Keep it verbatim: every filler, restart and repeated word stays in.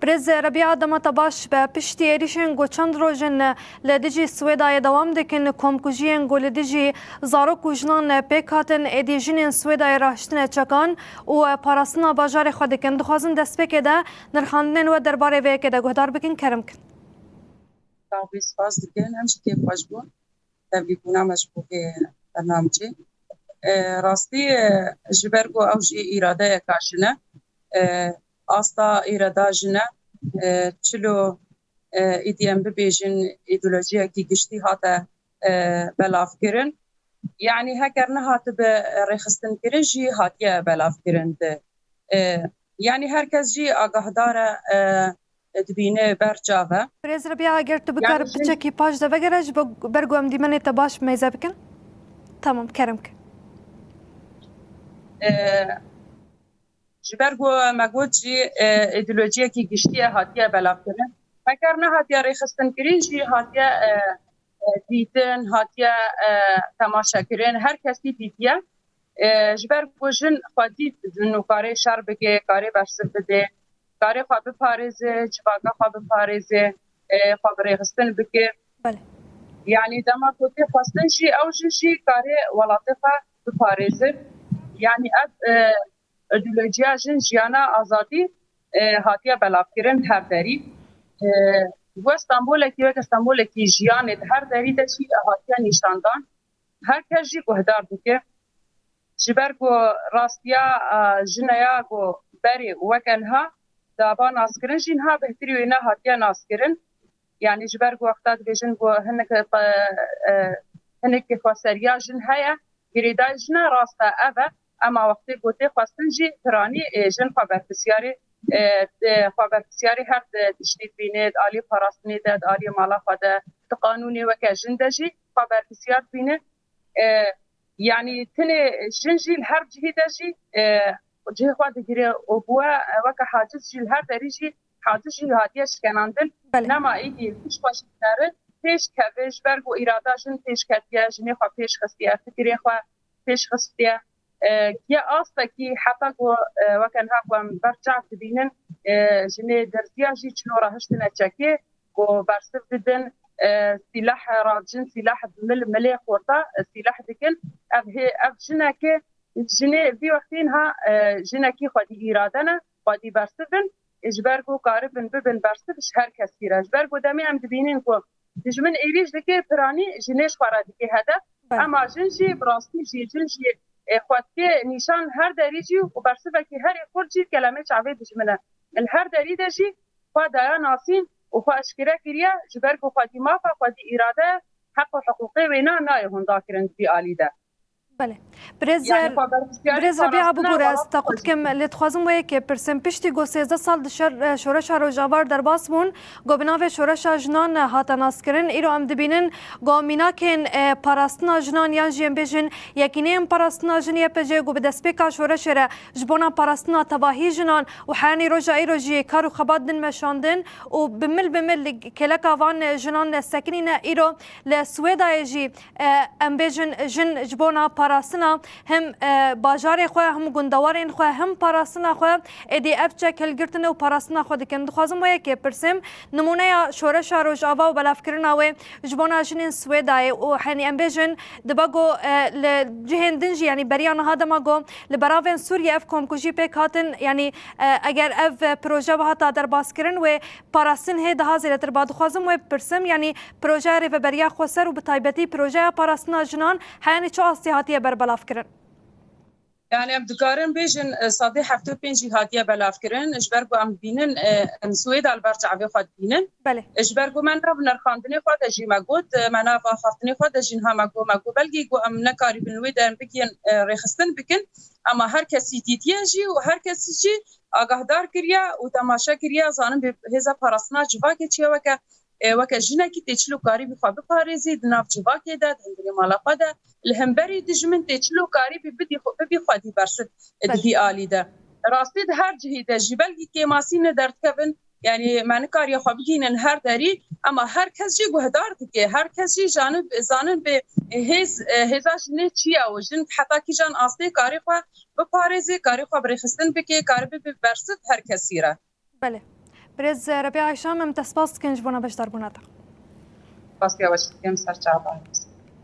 Birêz Rebiya, dema te baş be. Piştî êrîşên ku çend roj in li dijî Swêdayê dewam dikin, komkujiyên ku li dijî zarok û jinan pêk hatin, êdî jinên Swêdayê rahiştine çekan û parastina bajarê xwe dikin. Dixwazin destpêkê de nirxandinên we derbarê vê yekê de guhdar bikin. Kerem kin. Spas dikin, em jî kêfxweş bûn. Tevlîbûna me ji bo vê bernamecê. E, rastî, e, ji ber ku ew jî îradeyeka jin e, e, asta îrada jin e, e, çilo, e, êdî em bibêjin, îdeolojiyekî giştî hate, e, belavkirin. Yanî heker nehatibe rêxistinkirin jî hatiye belavkirin di, e, yanî her kes jî agahdar e, e, dibîne ber çav e. Birêz Rebiya, eger tu bikar Yanî jin piçekî paş de vegere, ji bo-, ber ku em dîmenê te baş mêze bikin. Tamam, kerem ke. E, ji ber ku me got jî, e, îdeolojiyekî giştî ye hatiye belavkirin. Heker nehatiye rêxistinkirin jî hatiye, e, e, dîtin, hatiye, e, temaşekirin. Her kesî dîtiye. E, ji ber ku jin xwedî dibin û karê şer bike, karê bersiv bide, karê xwe biparêze, civaka xwe biparêze, e, xwe bi rêxistin bike. Belê. Yanî dema ku tê xwestin jî, ew jin jî karê welatê xwe biparêze. Yanî ev, e, îdeolojiya jin, jiyana azadî, e, hatiye belavkirin her derî. E, wek Stenbolekî, weke Stenbolekî jiyanê di her derî de jî hatiye nîşandan. Her kes jî guhdar dike. Ji ber ku rastiya, e, jineya ku berê û weke niha daba naskirin jî niha bêhtirî wê nehatiye naskirin. Yanî ji ber ku wexta dibêjin ku hinek, e, e, hinek xweseriya jin heye, girêdayî jin e, rast e, ev e. Ema wextê ku tê xwestin jî piranî, e, jin xwe berpisyarê, e, e, xwe berpisyarê her di tiştî dibîne, di aliyê parastinê de, di aliyê mala xwe de, di qanûnê weke jin de jî xwe berpisyar dibîne. E, yanî tenê jin jî li her cihî de jî, e, cihê xwe digire û bi we, e, weke haciz jî li her derî jî haciz jî hatiye şikenandin. Belê. Nema êdî tişt xwe jî dikare pêş keve, ji ber ku îrada jin pêş ketiye, jinê xwe pêş xistiye, fikirê xwe pêş xistiye. E, kiye astekî heta ku, e, weke niha ku em ber çav dibînin, e, jinê derziya jî çilo rahiştine çekê, ku bersiv didin, e, sîleh radijin, sîleh mil, milê xorta, e, sîleh dikin. Ev hê, ev jineke, jinê vî wextî niha, e, jinekî xwedî îrade ne, xwedî bersiv in, e, ji ber ku karibin bibin bersiv ji her kesî re. Ji ber ku demê em dibînin ku dijmin êrîş dike, piranî jinê ji xwe re dike hedef. Belê. Ema jin jî bi rastî jî, jin jî, e, xwe dike nîşan her derî jî û bersivekî herî xurt jî kelemê çavê dijmin e. Li her derî de jî xwe daya nasîn û xwe eşkere kiriye, ji ber ku xwedî mafa, xwedî îrade, heq û hiqûqê wêna nayê honda kirin di vî alî de. Belê. Birêz, Yani xwe berpisyarê Birêz Rebiya, parastina bigore, ez welatê te xwe qut kim, jî. Lê dixwazim wê yekê pirsim. Piştî ku sêzdeh sal di şer, e, şoreşa Rojava derbas bûn, ku bi navê şoreşa jinan, e, hate naskirin, îro em dibînin ku mînakên, e, parastina jinan yan jî em bêjin yekîneyên parastina jin, Y P J, ku bi destpêka şoreşê re ji bona parastina tevahî jinan û heyanî roja îro jî kar û xebat din meşandin û bi mil bi mil li kêleka van, e, jinan, e, sekinîne. Îro li Swêdayê jî, e, em bêjin, jin ji bona parastina him, e, bajarê xwe, him gundewarên xwe, him parastina xwe êdî ev çek hilgirtine û parastina xwe dikin. Dixwazim wê yekê pirsim, nimûneya şoreşa Rojava û belavkirina wê ji bona jinên Swêdayê û, henî em bêjin, dibe ku, e, li cihên din jî, yanî beriya niha dema ku li beravên Sûriyê ev komkujî pêk hatin, yanî, e, eger ev, e, proje bihata derbaskirin, wê parastin hê daha zêdetir ba. Dixwazim wê bipirsim, yanî projeya Rêveberiya Xweser û bi taybetî projeya parastina jinan heyanî çi astî hatiye berbelavkirin? Yani em dikarin bêjin, e, sedî heftê û pênc jî hatiye belavkirin. Ji ber ku em dibînin, e, em Swêda li ber çavê xwe dibînin. Belê. E, ji ber ku me nav nirxandinê xwe de jî me got, e, me nav axaftinê xwe de jî niha me got, me got belkî ku em nekarîbin wê de em bigihên, e, rêxistin bikin. Ema her kesî dîtiye jî û her kesî jî agahdar kiriye û temaşe kiriye, zanin bê hêza parastina civakê çi ye, weke, e, weke jinekî tê çilo karîbî xwe biparêzî di nav civakê de, di hundirê mala xwe de, li hemberî dijmin tê çilo karîbî bidî xwe, bibî xwedî bersiv, e, di Belê. vî alî de. Rastî di her cihî de jî belkî kêmasî ne derdikevin, yanî me nikariye xwe bigihînin her derî, ema her kes jî guhdar dike, her kes jî janin, zanin bê hêz, e, hêza jinê çi ye û jin heta kîjan astê karê xwe biparêzê, karê xwe bi rêxistin bike, karibe bi bersiv her kesî re. Belê. Birêz Rebiya Ayşam, em te spas dikin ji bona beşdarbûna te. Spasiya we jî dikim, ser çava.